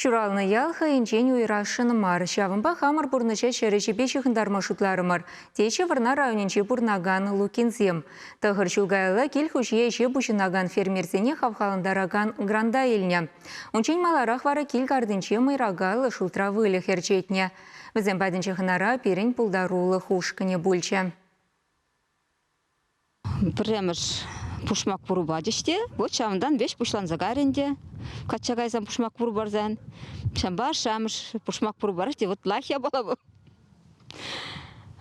Ҫуралнӑ ял хӑйӗнчен уйӑрасшӑн мар, ҫавӑнпа хамӑр пурнӑҫа ҫӗр ӗҫӗпе ҫыхӑнтарма шутларӑмӑр, теҫҫӗ Вӑрнар районӗнче пурӑнакан Лукинсем. 9 ҫул каялла кил хуҫи ӗҫе пуҫӑнакан фермерсене хавхалантаракан гранта илнӗ. Унччен маларах вара кил картинче мӑйракаллӑ шултра выльӑх ӗрчетнӗ. Вӗсем патӗнче хӑнара пирӗн пултарулӑх ушкӑнӗ пулчӗ. Пӗрремӗш пушмак пуру пачӗҫ те, вот ҫавӑнтан веҫ пуҫланса кайрӗ ӗнтӗ. Качча кайсан пушмак пуру парсан. Ҫавӑнпа ашшӗ-амӑш пушмак пуру парать те, вот лайӑх япала вӑл.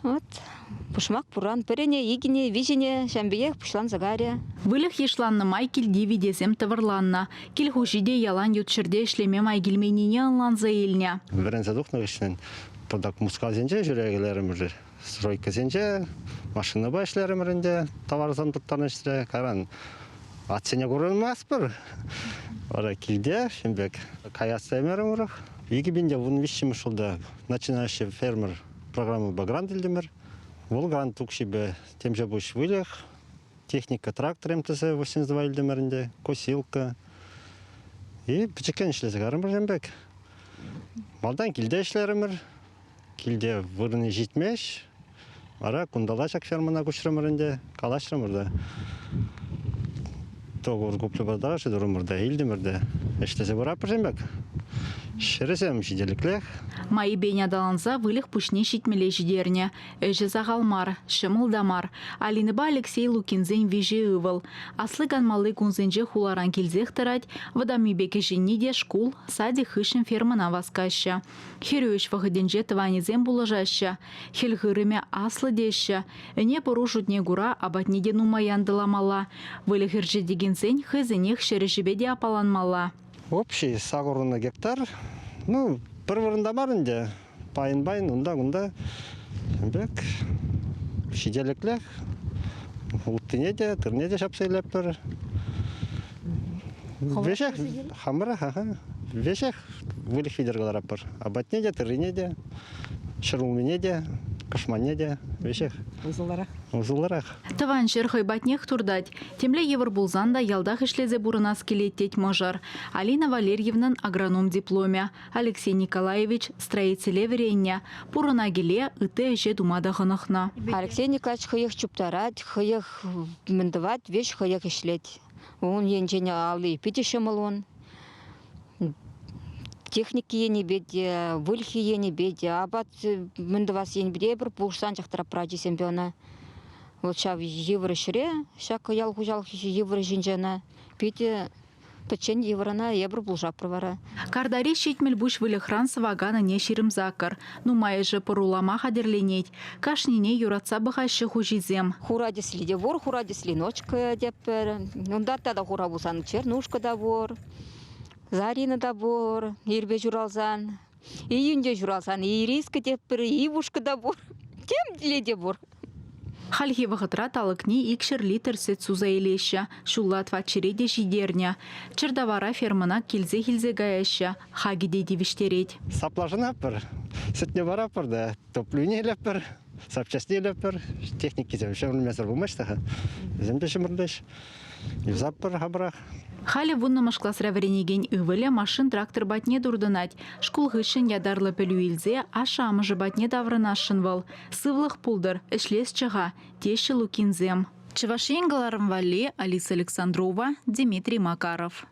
Вот пушмак пурран пӗр ӗне, ик ӗне, виҫ ӗне ҫавӑн пекех пуҫланса кайрӗ. Выльӑх йышланнӑ май килти витесем тӑвӑрланнӑ. Кил хуҫи те ялан ют ҫӗрте ӗҫлеме май килменнине ӑнланса илнӗ. Вӗренсе тухнӑ хыҫҫӑн пӑртак Мускавсенче ҫӳрекелерӗмӗр. Стройкӑсенче машинӑпа ӗҫлерӗмӗр ӗнтӗ, таварсем турттарнӑ ӗҫре. Кайран атьсене курӑнмастпӑр. Вара килте ҫын пек каяс темерӗм урӑх. 2013-мӗш ҫулта начинающий фермер программӑпа грант илтӗмӗр. Вӑл грант укҫипе темҫе пуҫ выльӑх, техника трактор МТС 82 илтӗмӗр ӗнтӗ, косилка. И пӗчӗккӗн ӗҫлесе карӑмӑр ҫын пек. Малтан килте ӗҫлерӗмӗр. Килте вырӑнӗ ҫитмест. Вара кунталла ҫак фермӑна куҫрӑмӑр ӗнтӗ, калаҫрӑмӑр та. Договор куплю патараши турӑмӑр та, илтӗмӗр те. Ӗҫлесе пыратпӑр пек. Ҫӗрӗсем ҫителӗклех. Майӗпен аталанса выльӑх пуҫне ҫитмӗле ҫитернӗ. Ӗҫӗ сахал мар, ҫӑмӑл та мар. Алинӑпа Алексей Лукинсен виҫӗ ывӑл. Асли канмалли кунсенче хуларан килсех тӑрать, вӑтаммипе кӗҫӗнни те шкул, садик хыҫҫӑн фермӑна васкаҫҫӗ. Хӗрӳ ӗҫ вӑхӑтӗнче тӑванӗсем пулӑшаҫҫӗ. Хӗл хырӑмӗ аслӑ теҫҫӗ. Ӗне-пӑру шутне кура апатне те нумай янтӑламалла. Выльӑх ӗрчетекенсен хӑйсенех ҫӗр ӗҫӗпе те аппаланмалла. Общий 80 гектар. Ну, пӗр вырӑнта мар ӗнтӗ. Пайӑн-пайӑн унта-кунта пек ҫителӗклех. Уттине те, тырне те ҫапса илетпӗр. Веҫех хамӑрах, аха. Веҫех выльӑх витӗр кӑларатпӑр. Апатне те, тыррине те, ҫӗрулмине те, кӑшманне те, веҫех. Усӑллӑрах. Усӑллӑрах. Тӑван ҫӗр хӑй патнех туртать. Темле йывӑр пулсан та ялтах ӗҫлесе пурӑнас килет тет мӑшӑр. Алина Валерьевнӑн агроном дипломӗ. Алексей Николаевич строителе вӗреннӗ. Пурӑна киле ытти ӗҫе тума та хӑнӑхнӑ. Алексей Николаевич хӑех чуптарать, хӑех мӗн тӑвать, веҫ хӑех ӗҫлет. Ун енчен алли питӗ ҫӑмӑл ун. Техники енӗпе те, выльӑххи енӗпе те, апат мӗн тӑвас енӗпе те эпир пулӑшсан чахтӑраппӑр ачисемпе ӑна. Вот ҫав йывӑр ӗҫре, ҫак ял хуҫалӑх йывӑр ӗҫӗнче ӑна питӗ пӗччен йывӑр ӑна эпир пулӑшатпӑр вара. Картари 70 пуҫ выльӑхран сӑвакан ӗне 28. Нумайӑшӗ пӑрулама хатӗрленет. Кашнине юратса пӑхаҫҫӗ хуҫисем. Хура тӗсли те пур, хура тӗсли ночка тетпӗр. Унта тата хура пулсан чернушка та пур. Зарина та пур, ирпе ҫуралсан. Июньте ҫуралсан ириска тетпӗр, ивушка та пур. Темле те пур. Хальхи вӑхӑтра талӑкне 200 литр сӗт суса илеҫҫӗ. Ҫулла тӑватҫӗре те ҫитернӗ. Чӗртавара фермӑна килсех илсе каяҫҫӗ. Хакӗ те тивӗҫтерет. Саплашӑнатпӑр. Сӗтне паратпӑр та, топлюне илетпӗр, запчастьне илетпӗр. Техникисем ҫӗмӗрмесӗр пулмасть-ха. Вӗсем те ҫӗмӗрлӗҫ. Юсатпӑр хамӑрах. Халӗ вуннӑмӗш класра вӗренекен ывӑлӗ машин-трактор патне туртӑнать. Шкул хыҫҫӑн ятарлӑ пӗлӳ илсе ашшӗ-амӑшӗ патне таврӑнасшӑн вӑл. Сывлӑх пултӑр, ӗҫлесчӗ-ха, теҫҫӗ Лукинсем. Чӑваш Ен кӑларӑм валли Алиса Александрова, Дмитрий Макаров.